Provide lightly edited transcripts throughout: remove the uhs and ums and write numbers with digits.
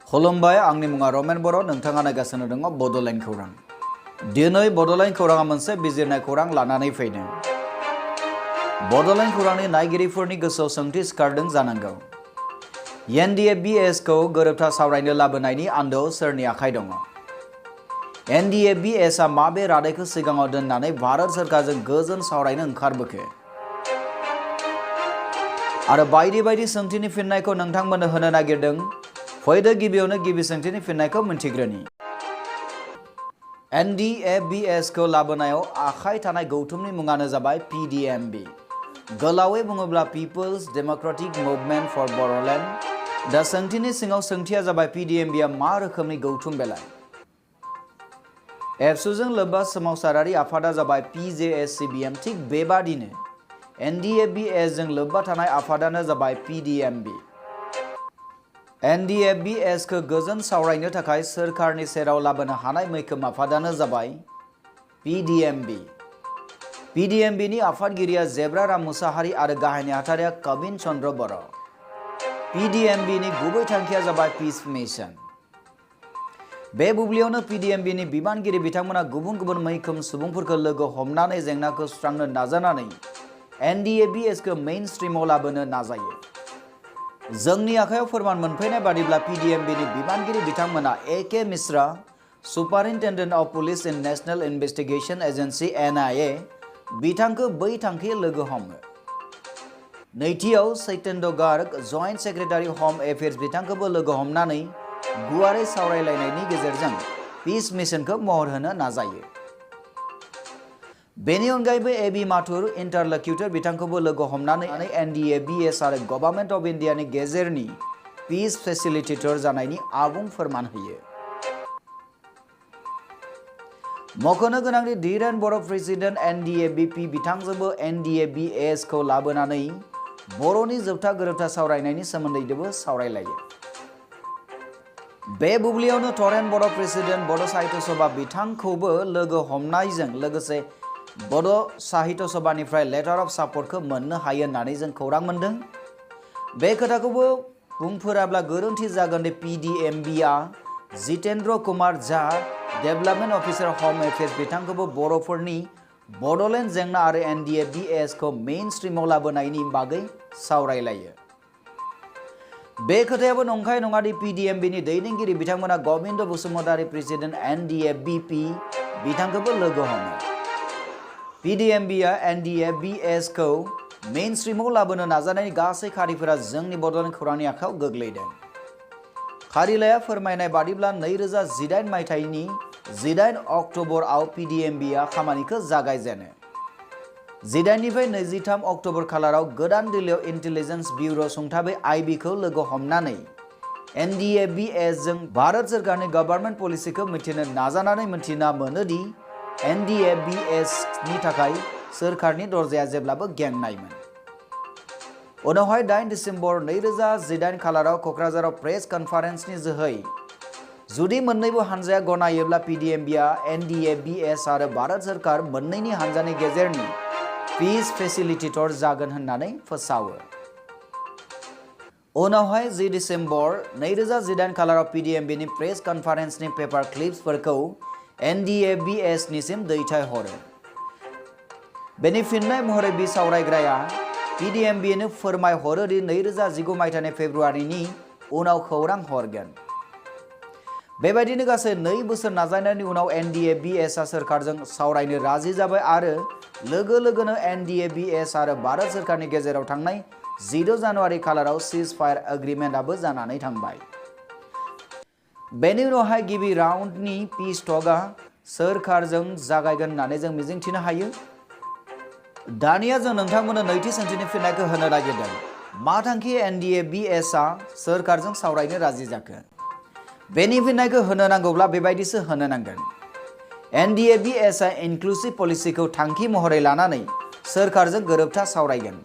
खुलुमबाय आंनि मुङा रमेन बर' नोंथाङा नायगासिनो दङ बड'लेण्ड खौरां। दिनै बड'लेण्ड खौराङा मोनसे बिजिरनाय खौरां लानानै फैदों। बड'लेण्ड खौरांनि नायगिरिफोरनि गोसोआव सोंथि सिखारदों जानांगौ। NDA-BS खौ गोरोबथा सावरायनो लाबोनायनि आन्दोआव सोरनि आखाइ दङ? NDA-BS आ माबे रादायखौ सिगाङाव दोननानै भारत सरकारजों गोजोन सावरायनो ओंखारबोखो? आरो बायदि बायदि सोंथिनि फिननायखौ नोंथांमोननो होनो नागिरदों। फैदो गिबियावनो गिबि सोंथिनि फिननायखौ मिन्थिग्रोनि। NDA-BS खौ लाबोनायाव आखाइ थानाय गौथुमनि मुङानो जाबाय PDMB। गोलावै बुङोब्ला पिपल्स डेम'क्रेटिक मुभमेन्ट फर बड'लेण्ड। दा सोंथिनि सिङाव सोंथिया जाबाय PDMB आ मा रोखोमनि गौथुम बेलाय? एबसुजों लोब्बा सोमावसारारि आफादा जाबाय PJSCBM। थिग बेबादिनो NDA-BS जों लोब्बा थानाय आफादानो जाबाय PDMB। NDA-BS खौ गोजोन सावरायनो थाखाय सोरखारनि सेराव लाबोनो हानाय मैखोम आफादानो जाबाय PDMB। PDMB नि आफादगिरिया जेब्रा राम मुसाहारि आरो गाहाय नेहाथारिया कबिन चन्द्र बर'। PDMB नि गुबै थांखिया जाबाय पिस मिशन। बे बुब्लियावनो PDMB नि बिबानगिरि बिथांमोना गुबुन गुबुन मैखोम सुबुंफोरखौ लोगो हमनानै जेंनाखौ सुस्रांनो नाजानानै NDA-BS खौ मेइन स्ट्रिमाव लाबोनो नाजायो। जोंनि आखायाव फोरमान मोनफैनाय बादिब्ला PDMB नि बिबानगिरि बिथांमोना A.K. Mishra, superintendent of police in national investigation agency NIA, बिथांखौ बै थांखि लोगो हमो। नैथियाव सत्येन्द्र गार्ग, जइन्ट सेक्रेटारि हम एफेयार्स, बिथांखौबो लोगो हमनानै गुवारै सावरायलायनायनि गेजेरजों पिस मिशनखौ महर होनो नाजायो। बेनि अनगायैबो A.B. माथुर, इन्टारलक्यूटर, बिथांखौबो लोगो हमनानै NDA-BS आरो गभर्नमेन्ट अफ इन्डियानि गेजेरनि पिस फेसिलिटेटर जानायनि आबुं फोरमान होयो। मख'नो गोनांदि धीरेन बर' प्रेसिडेन्ट NDA-BP बिथांजोंबो NDA-BS खौ लाबोनानै बर'नि जोबथा गोरोबथा सावरायनायनि सोमोन्दैबो सावरायलायो। बे बुब्लियावनो तरेन बर' प्रेसिडेन्ट बड' साहित्य सभा बिथांखौबो लोगो हमनायजों लोगोसे बड' साहित्य सभानिफ्राय लेटार अफ सापर्टखौ मोननो हायो होननानै जों खौरां मोन्दों। बे खोथाखौबो बुंफोराब्ला गोरोन्थि जागोन दि PDMB आ जितेन्द्र कुमार झा, डेभेलपमेन्ट अफिसार हम एफेयार्स, बिथांखौबो बर'फोरनि बड'लेण्ड जेंना आरो NDA-BS खौ मेइन स्ट्रिमाव लाबोनायनि बागै सावरायलायो। बे खोथायाबो नंखाय नङा दि PDMB नि दैदेनगिरि बिथांमोना गबिन्द बसुमतारी, प्रेसिडेन्ट NDA-BP, बिथांखौबो लोगो हमो। PDMB आ NDA-BS खौ मेइन स्ट्रिमाव लाबोनो नाजानायनि गासै खारिफोरा जोंनि बड'लेण्ड खौरांनि आखायाव गोग्लैदों। खारिलाइया फोरमायनाय बादिब्ला 2018 मायथाइनि 18 अक्ट'बराव PDMB आ खामानिखौ जागायजेनो। 18 निफ्राय 23 अक्ट'बर खालाराव गोदान दिल्लीयाव इन्टेलिजेन्स ब्युर' सुंथाबै IB खौ लोगो हमनानै NDA-BS जों भारत सरकारनि गभर्नमेन्ट पलिसिखौ मिथिनो नाजानानै मिथिना मोनोदि NDA-BS नि थाखाय सोरखारनि दरजाया जेब्लाबो गेंनायमोन। उनावहाय 8 दिसेम्बर 2018 खालाराव क'क्राझाराव प्रेस कनफारेन्सनि जोहै जुदि मोन्नैबो हानजाया गनायोब्ला PDMB आ NDA-BS आरो भारत सरकार मोन्नैनि हानजानि गेजेरनि पिस फेसिलिटेटर जागोन होननानै फोसावो। उनावहाय 10 दिसेम्बर 2018 खालाराव PDMB नि प्रेस कनफारेन्सनि पेपार क्लिप्सफोरखौ NDA-BS निसिम दैथायहरो। बेनि फिननाय महरै बिसावरायग्राया PDMB नो फोरमायहरो दि 2019 मायथाइनि फेब्रुवारिनि उनाव खौरां हरगोन। बेबायदिनो गासै 2 बोसोर नाजानायनि उनाव NDA-BS आ सोरखारजों सावरायनो राजि जाबाय आरो लोगो लोगोनो NDA-BS आरो भारत सरकारनि गेजेराव थांनाय 16 जानुवारि खालाराव सिज फायार एग्रिमेन्टआबो जानानै थांबाय। बेनि उनावहाय गिबि राउन्डनि पिस टकआ सोरखारजों जागायगोन होननानै जों मिजिंथिनो हायो। दानिया जों नोंथांमोननो नैथि सोंथिनि फिननायखौ होनो नागिरदों। मा थांखि NDA-BS आ सोरखारजों सावरायनो राजि जाखो? बेनि फिननायखौ होनो नांगौब्ला बेबायदिसो होनो नांगोन। NDA-BS आ इनक्लुसिभ पलिसिखौ थांखि महरै लानानै सोरखारजों गोरोबथा सावरायगोन।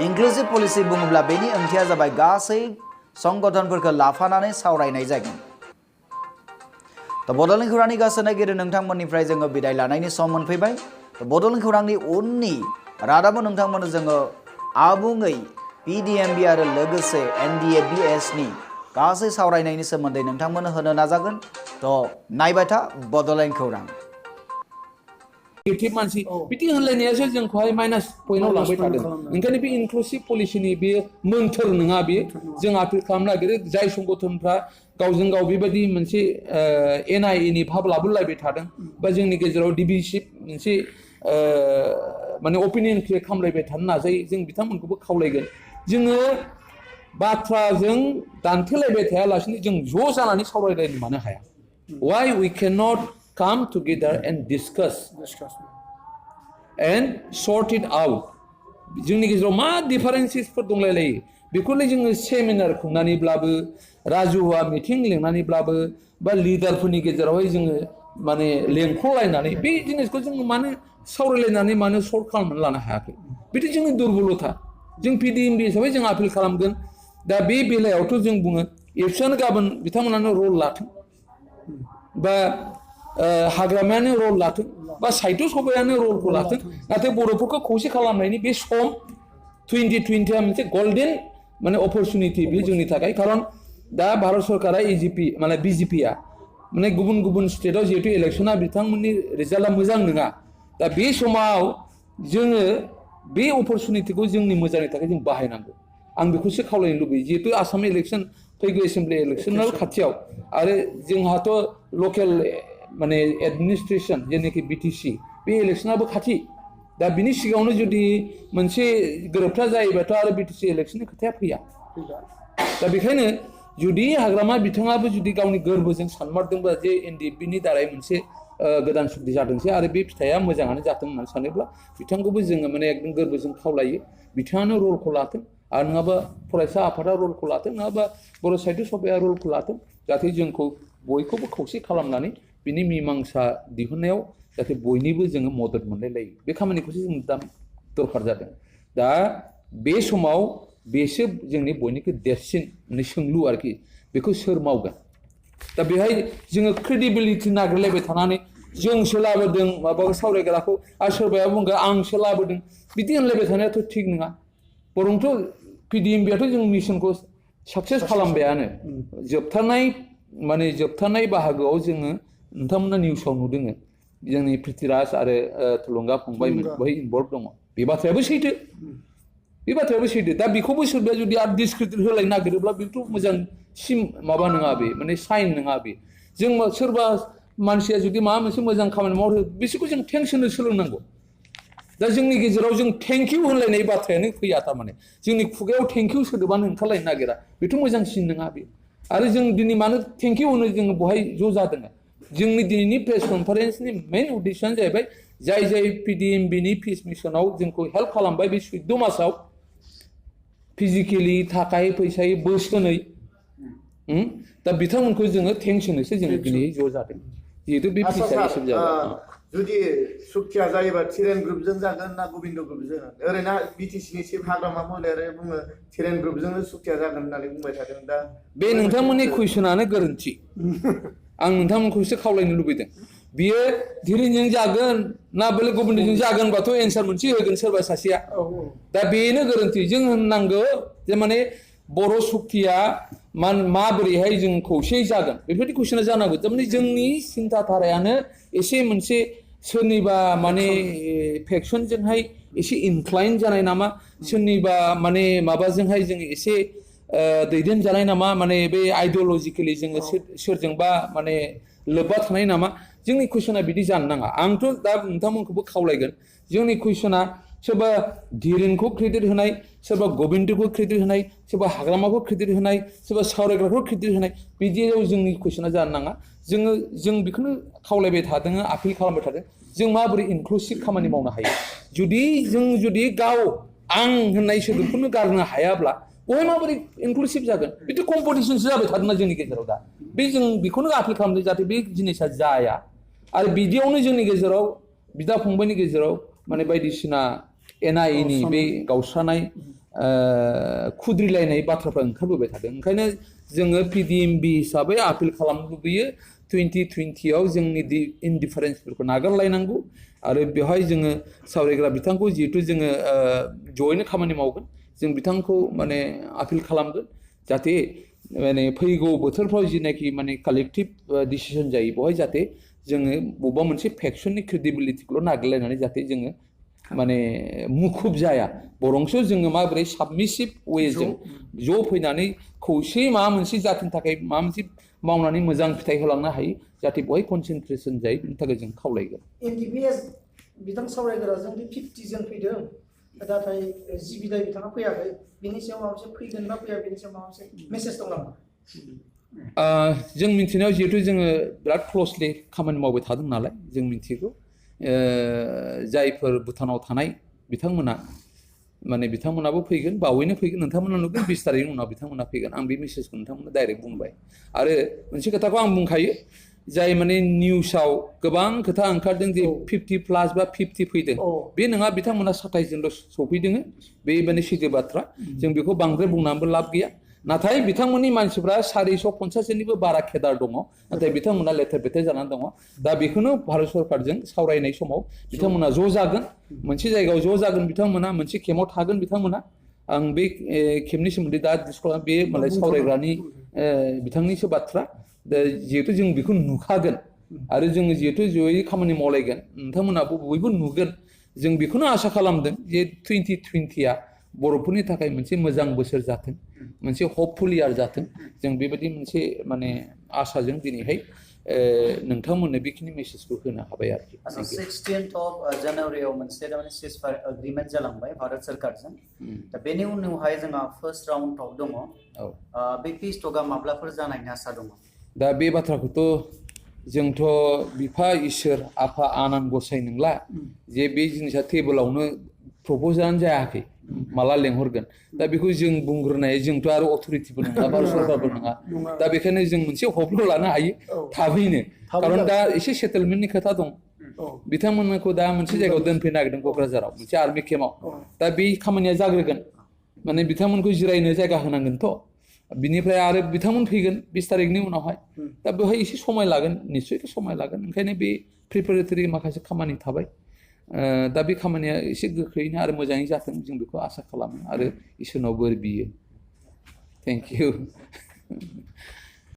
इनक्लुसिभ पलिसि बुङोब्ला बेनि ओंथिया जाबाय गासै संगठनफोरखौ लाफानानै सावरायनाय जागोन। बड'लेण्ड खौरांनि गासै नायगिरि नोंथांमोननिफ्राय जोङो बिदाय लानायनि सम मोनफैबाय। बड'लेण्ड खौरांनि उननि रादाबो नोंथांमोननो जोङो आबुङै PDMB आरो लोगोसे NDA-BS नि गासै सावरायनायनि सोमोन्दै नोंथांमोननो होनो नाजागोन थ' नायबाय था बड'लेण्ड खौरां एक्टिभ मानसि बिदि होनलायनायासो जोंखौहाय माइनास पइन्टआव लांबाय थादों ओंखायनो बे इनक्लुसिभ पलिसिनि बे मोन्थोर नङा बे जों आपिल खालामनो नागिरो जाय संगठनफ्रा गावजों गाव बेबायदि मोनसे NIA नि भाब लाबोलायबाय थादों बा जोंनि गेजेराव डिभिसिभ मोनसे माने अपिनियन क्रिएट खालामलायबाय थानो नाजायो जों बिथांमोनखौबो खावलायगोन जोङो बाथ्राजों दान्थेलायबाय थायालासिनो जों ज' जानानै सावरायलायनो मानो हाया why we cannot come together and discuss and sort it out जोंनि गेजेराव मा डिफारेन्सेसफोर दंलायलायो बेखौलाय जोङो सेमिनार खुंनानैब्लाबो राजुहुवा मिटिं लिंनानैब्लाबो बा लिडारफोरनि गेजेरावहाय जोङो माने लेंख'लायनानै बे जिनिसखौ जोङो मानो सावरायलायनानै मानो सर्ट खालामनानै लानो हायाखै बिदि जोंनि दुरबलथा जों PDMB हिसाबै जों आपिल खालामगोन दा बे बेलायावथ' जों बुङो एबसुआनो गाबोन बिथांमोनानो रल लाथों बा हाग्रामायानो रल लाथों बा साहित्य सभायानो रलखौ लाथों नाथाय बर'फोरखौ खौसे खालामनायनि बे सम 2020 मोनसे गोल्डेन माने अपरचुनिटि बे जोंनि थाखाय खारन दा भारत सरकारा EGP माने BJPआ माने गुबुन गुबुन स्टेटआव जिहेतु इलेक्शना बिथांमोननि रिजाल्टआ मोजां नङा दा बे समाव जोङो बे अपरचुनिटिखौ जोंनि मोजांनि थाखाय जों बाहायनांगौ आं बेखौसो खावलायनो लुबैयो जिहेतु आसाम इलेक्शन फैगौ एसेम्बलि इलेक्शनाव खाथियाव आरो जोंहाथ' लकेल माने एडमिनिस्ट्रेशन जेनाखि BTC बे इलेक्शनाबो खाथि दा बिनि सिगाङावनो जुदि मोनसे गोरोबथा जायोबाथ' आरो BTC इलेक्शननि खोथाया फैया दा बेखायनो जुदि हाग्रामा बिथाङाबो जुदि गावनि गोरबोजों सानमारदोंबा जे NDFB नि दारै मोनसे गोदान सुक्ति जादोंसै आरो बे फिथाइया मोजाङानो जाथों होननानै सानोब्ला बिथांखौबो जोङो माने एकदम गोरबोजों खावलायो बिथाङानो रलखौ लाथों आरो नङाबा फरायसा आफादा रलखौ लाथों नङाबा बर' साहित्य सभाया रलखौ लाथों जाहाथे जोंखौ बयखौबो खौसे खालामनानै बिनि मीमांसा दिहुननायाव जाहाथे बयनिबो जोङो मदद मोनलायलायो बे खामानिखौसो जों दा दरखार जादों दा बे समाव बेसो जोंनि बयनिख्रुइ देरसिन माने सोंलु आरोखि बेखौ सोर मावगोन दा बेहाय जोङो क्रेडिबिलिटि नागिरलायबाय थानानै जोंसो लाबोदों माबाखौ सावरायग्राखौ आरो सोरबाया बुंगोन आंसो लाबोदों बिदि होनलायबाय थानायाथ' थिग नङा बरंथ' PDMBआथ' जों मिशनखौ साक्सेस खालामबायानो जोबथारनाय बाहागोआव जोङो नोंथांमोना निउसाव नुदों जोंनि प्रिथिराज आरो थुलुंगा फंबायमोन बेवहाय इनभल्भ दङ बे बाथ्रायाबो सैथो दा बेखौबो सोरबाया जुदि आरो डिसक्रेडिट होलायनो नागिरोब्ला बेथ' मोजां माबा नङा बे माने साइन नङा बे जों सोरबा मानसिया जुदि माबा मोनसे मोजां खामानि मावो बिसोरखौ जों थेंक्स होनो सोलोंनांगौ दा जोंनि गेजेराव जों थेंक इउ होनलायनाय बाथ्रायानो फैया थारमाने जोंनि खुगायाव थेंक इउ सोदोबानो ओंखारलायनो नागिरा बेथ' मोजांसिन नङा बे आरो जों दिनै मानो थेंक इउ होनो जोङो बहाय ज' जादों जोंनि दिनैनि प्रेस कनफारेन्सनि मेइन उद्देश्यआनो जाहैबाय जाय PDMBनि पिस मिशनाव जोंखौ हेल्प खालामबाय बे 14 मासाव फिजिकेलि थाखाय फैसायै बोसोनै दा बिथांमोनखौ जोङो थेंक्स होनोसो जोङो दिनै ज' जादों जिहेतु बे पिसआ एसेब जाबाय जुदि सुक्तिया जायोबा थिरेन ग्रुपजों जागोन ना गोबिन्द ग्रुपजों ओरैनो BTCनि चिफ हाग्रामा महोदया बुङो थिरेन ग्रुपजोंनो सुक्तिया जागोन होननानै बुंबाय थादों दा बे नोंथांमोननि कुइसनानो गोरोन्थि आं नोंथांमोनखौसो खावलायनो लुबैदों बियो थिरेनजों जागोन ना बेलेग गोबिन्दजों जागोनबाथ' एन्सार मोनसे होगोन सोरबा सासेया दा बेनो गोरोन्थि जों होननांगौ जे माने बर' सुक्तिया माबोरैहाय जों खौसेयै जागोन बेफोरबायदि कुइसना जानांगौ थारमाने जोंनि सिन्था धारायानो एसे मोनसे सोरनिबा माने फेक्सनजोंहाय एसे इनक्लाइन जानाय नामा सोरनिबा माने माबाजोंहाय जों एसे दैदेनजानाय नामा माने बे आइडिअलजिकेलि जोङो सोरजोंबा माने लोब्बा थानाय नामा जोंनि कुइसना बिदि जानो नाङा आंथ' दा नोंथांमोनखौबो खावलायगोन जोंनि कुइसना सोरबा धीरेनखौ क्रेडिट होनाय सोरबा गोबिन्दखौ क्रेडिट होनाय सोरबा हाग्रामाखौ क्रेडिट होनाय सोरबा सावरायग्राखौ क्रेडिट होनाय बिदियाव जोंनि कुइसना जानो नाङा जों बेखौनो खावलायबाय थादों आपिल खालामबाय थादों जों माबोरै इनक्लुसिभ खामानि मावनो हायो जुदि गाव आं होननाय सोदोबखौनो गारनो हायाब्ला बहाय माबोरै इनक्लुसिभ जागोन बेथ' कम्पिटिसनसो जाबाय थादोंना जोंनि गेजेराव दा बे जों बेखौनो आपिल खालामदों जाहाथे बे जिनिसा जाया आरो बिदियावनो जोंनि गेजेराव बिदा फंबायनि गेजेराव माने बायदिसिना NIA नि बे गावस्रानाय खुद्रिलायनाय बाथ्राफ्रा ओंखारबोबाय थादों ओंखायनो जोङो PDMB हिसाबै आपिल खालामनो लुबैयो 2020आव जोंनि इनडिफारेन्सफोरखौ नागारलायनांगौ आरो बेवहाय जोङो सावरायग्रा बिथांखौ जिहेतु जोङो जयैनो खामानि मावगोन जों बिथांखौ माने आपिल खालामगोन जाहाथे माने फैगौ बोथोरफ्राव जिनाखि माने कालेक्टिभ डिसिसन जायो बेवहाय जाहाथे जोङो बबेबा मोनसे फेक्सननि क्रेडिबिलिटिखौल' नागिरलायनानै जाहाथे जोङो माने मुखुब जाया बरंसो जोङो माबोरै साबमिसिभ वेजों ज' फैनानै खौसेयै माबा मोनसे जातिनि थाखाय माबा मोनसे मावनानै मोजां फिथाइ होलांनो हायो जाहाथे बेवहाय कनसेन्ट्रेसन जायो बिनि थाखाय जों खावलायगोन NDPS बिथां सावरायग्राजों बे 50 जन फैदों नाथाय जि बिदाय बिथाङा फैयाखै बिनि सायाव माबा मोनसे फैगोन ना फैया बिनि सायाव माबा मोनसे मेसेज दं नामा जों मिथिनायाव जिहेतु जोङो बिराद क्ल'सलि खामानि मावबाय थादों नालाय जों मिथिगौ जायफोर भुटानाव थानाय बिथांमोना माने बिथांमोनाबो फैगोन बावैनो फैगोन नोंथांमोना नुगोन 20 तारिखनि उनाव बिथांमोना फैगोन आं बे मेसेजखौ नोंथांमोननो डाइरेक्ट बुंबाय आरो मोनसे खोथाखौ आं बुंखायो जाय माने निउसाव गोबां खोथा ओंखारदों जे 50 प्लास बा 50 फैदों बे नङा बिथांमोना 27 जनल' सफैदों बे माने सैथो बाथ्रा जों बेखौ बांद्राय बुंनानैबो लाब गैया नाथाय बिथांमोननि मानसिफ्रा 450 जननिबो बारा केदार दङ नाथाय बिथांमोना लेथेर फेथेर जानानै दङ दा बेखौनो भारत सरकारजों सावरायनाय समाव बिथांमोना ज' जागोन मोनसे जायगायाव ज' जागोन बिथांमोना मोनसे केम्पआव थागोन बिथांमोना आं बे केम्पनि सोमोन्दै दा डिसकास बे मालाय सावरायग्रानि बिथांनिसो बाथ्रा दा जिहेतु जों बेखौ नुखागोन आरो जोङो जिहेतु जयै खामानि मावलायगोन नोंथांमोनाबो बयबो नुगोन जों बेखौनो आसा खालामदों जे 2020आ बर'फोरनि थाखाय मोनसे मोजां बोसोर जाथों मोनसे हपफुल इयार जाथों जों बेबायदि मोनसे माने आसाजों दिनैहाय नोंथांमोननो बेखिनि मेसेजखौ होनो हाबाय आरोखि 16th of जानुवारियाव मोनसे थारमाने सिजफायार एग्रिमेन्ट जालांबाय भारत सरकारजों दा बेनि उनावहाय जोंहा फार्स्ट राउन्ड टक दङ बे पिस टकआ माब्लाफोर जानायनि आसा दङ दा बे बाथ्राखौथ' जोंथ' बिफा इसोर आफा आनान गसाइ नंला जे बे जिनिसा टेबोलावनो प्रप'जालानो जायाखै माला लेंहरगोन दा बेखौ जों बुंग्रोनाय जोंथ' आरो अथ'रिटिबो नङा भारत सरकारबो नङा दा बेखायनो जों मोनसे हपल' लानो हायो थाबैनो खारन दा एसे सेटेलमेन्टनि खोथा दं बिथांमोनखौ दा मोनसे जायगायाव दोनफैनो नागिरदों क'क्राझाराव मोनसे आर्मि केम्पआव दा बे खामानिया जाग्रोगोन माने बिथांमोनखौ जिरायनो जायगा होनांगोनथ' बिनिफ्राय आरो बिथांमोन फैगोन 20 तारिखनि उनावहाय दा बेवहाय एसे समाय लागोन निस्सय समाय लागोन ओंखायनो बे प्रिपेरेटरि माखासे खामानि थाबाय दा बे खामानिया एसे गोख्रैनो आरो मोजाङै जाथों जों बेखौ आसा खालामो आरो इसोरनाव बोर बियो थेंक इउ